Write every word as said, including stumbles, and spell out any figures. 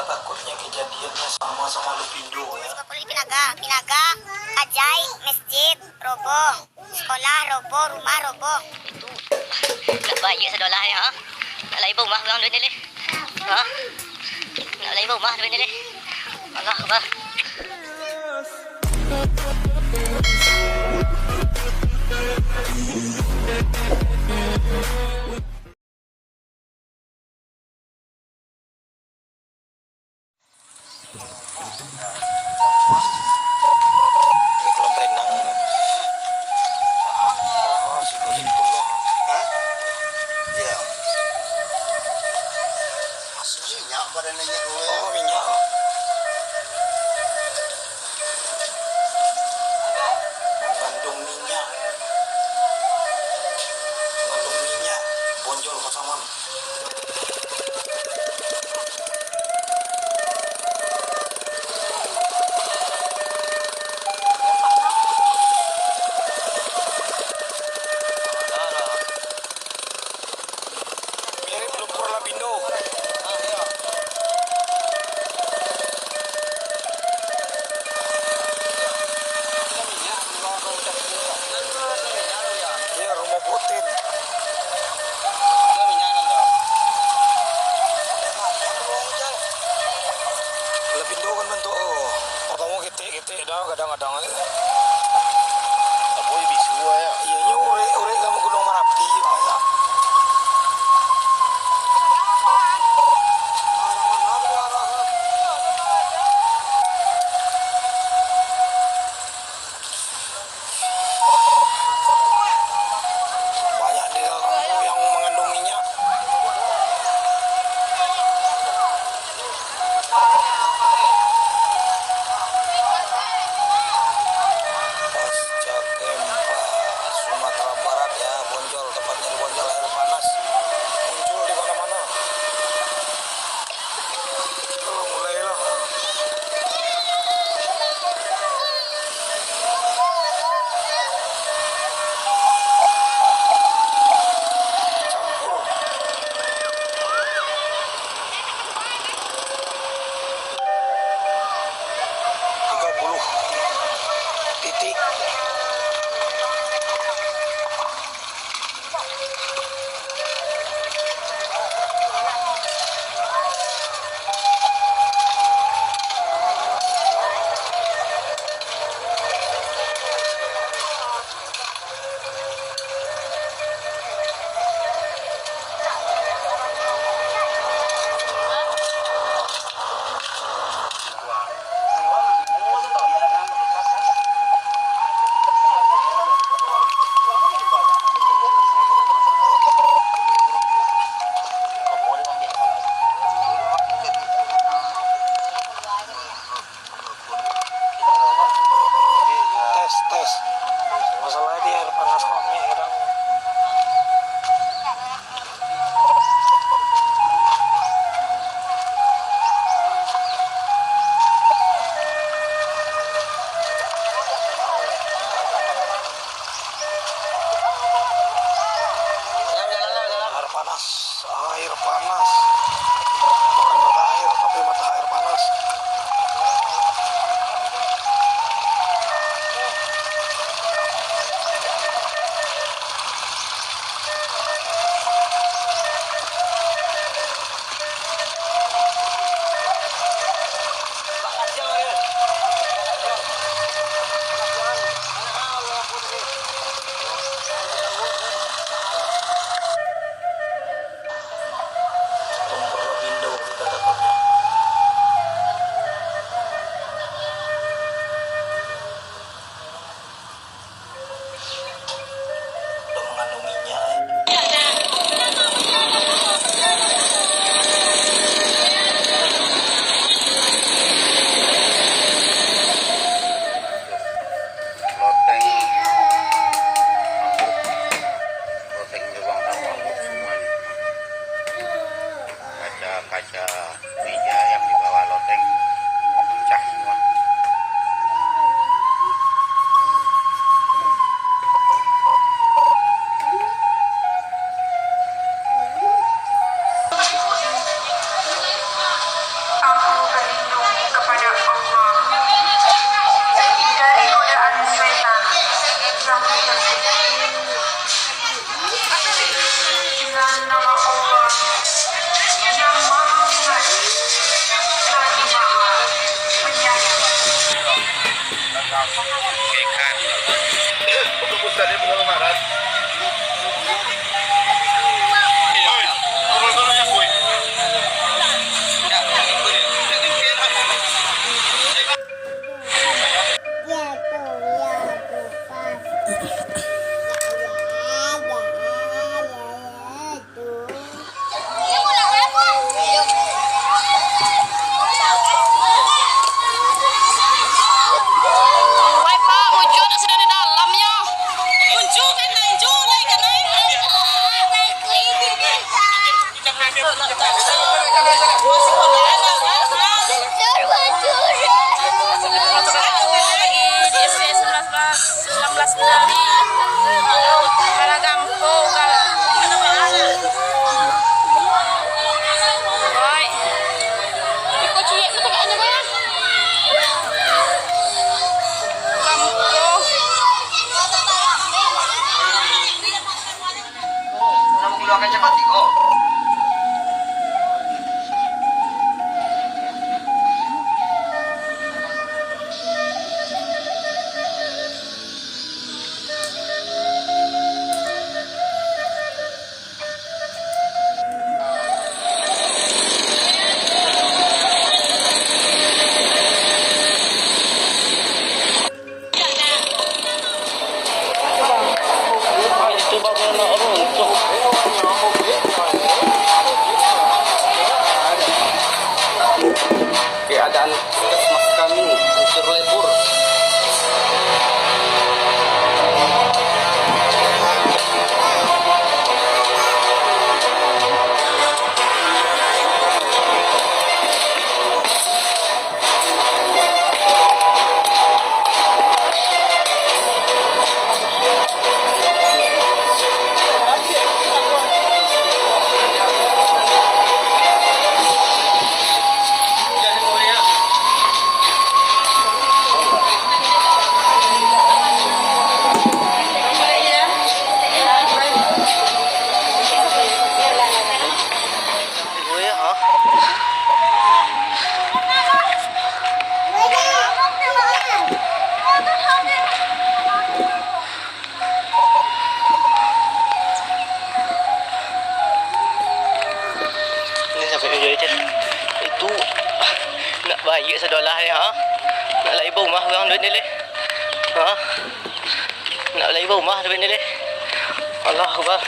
Takutnya kejadiannya sama-sama lu pindu, ya. Sekolah di Pinaga, Pinaga, kajai, masjid, roboh, sekolah, roboh, rumah, roboh. Nak bayar sadolah, ya, ha? Nak lai rumah urang duit ni, leh. Ha? Nak lai rumah duit ni, leh. Allah, Allah. Di kolam renang. Oh, situ, situ. Hah? Iya. Minyak pada minyak, oh, minyak. Mangandung minyak. Mangandung minyak. Bonjol pasangan. Mirip lumpur lapindo. Iya, rumah Putin. Lapindo kan bantuak, oh. Pertama ketek-ketek dah, kadang-kadang, eh. Apo, bisu, ya? Iya, nyo urek, urek samo Gunung Marapi, banyak. Banyak di dalam yang mengandung minyak. Dengan nama Allah yang Maha Pengasih lagi Maha Penyayang. Wai, Pak, Ujo nak sudah di dalam, yo. Ujo kan naik, Jo, naik kan naik. Lagi di S D sembilan belas, sembilan belas Kendari. Kepala Gangko, Gal-, Wai. Iko ciek tu kakaknyo, Bang. Gangko. Itu bangunan runtuh. Keadaan puskesmas kami hancur lebur. Ni sampai tujuan, Cen. Itu nak baiak sadolah ni, ha? Nak lai barumah urang duit ni, leh. Ha? Nak lai barumah duit ni, leh. Allahu Akbar.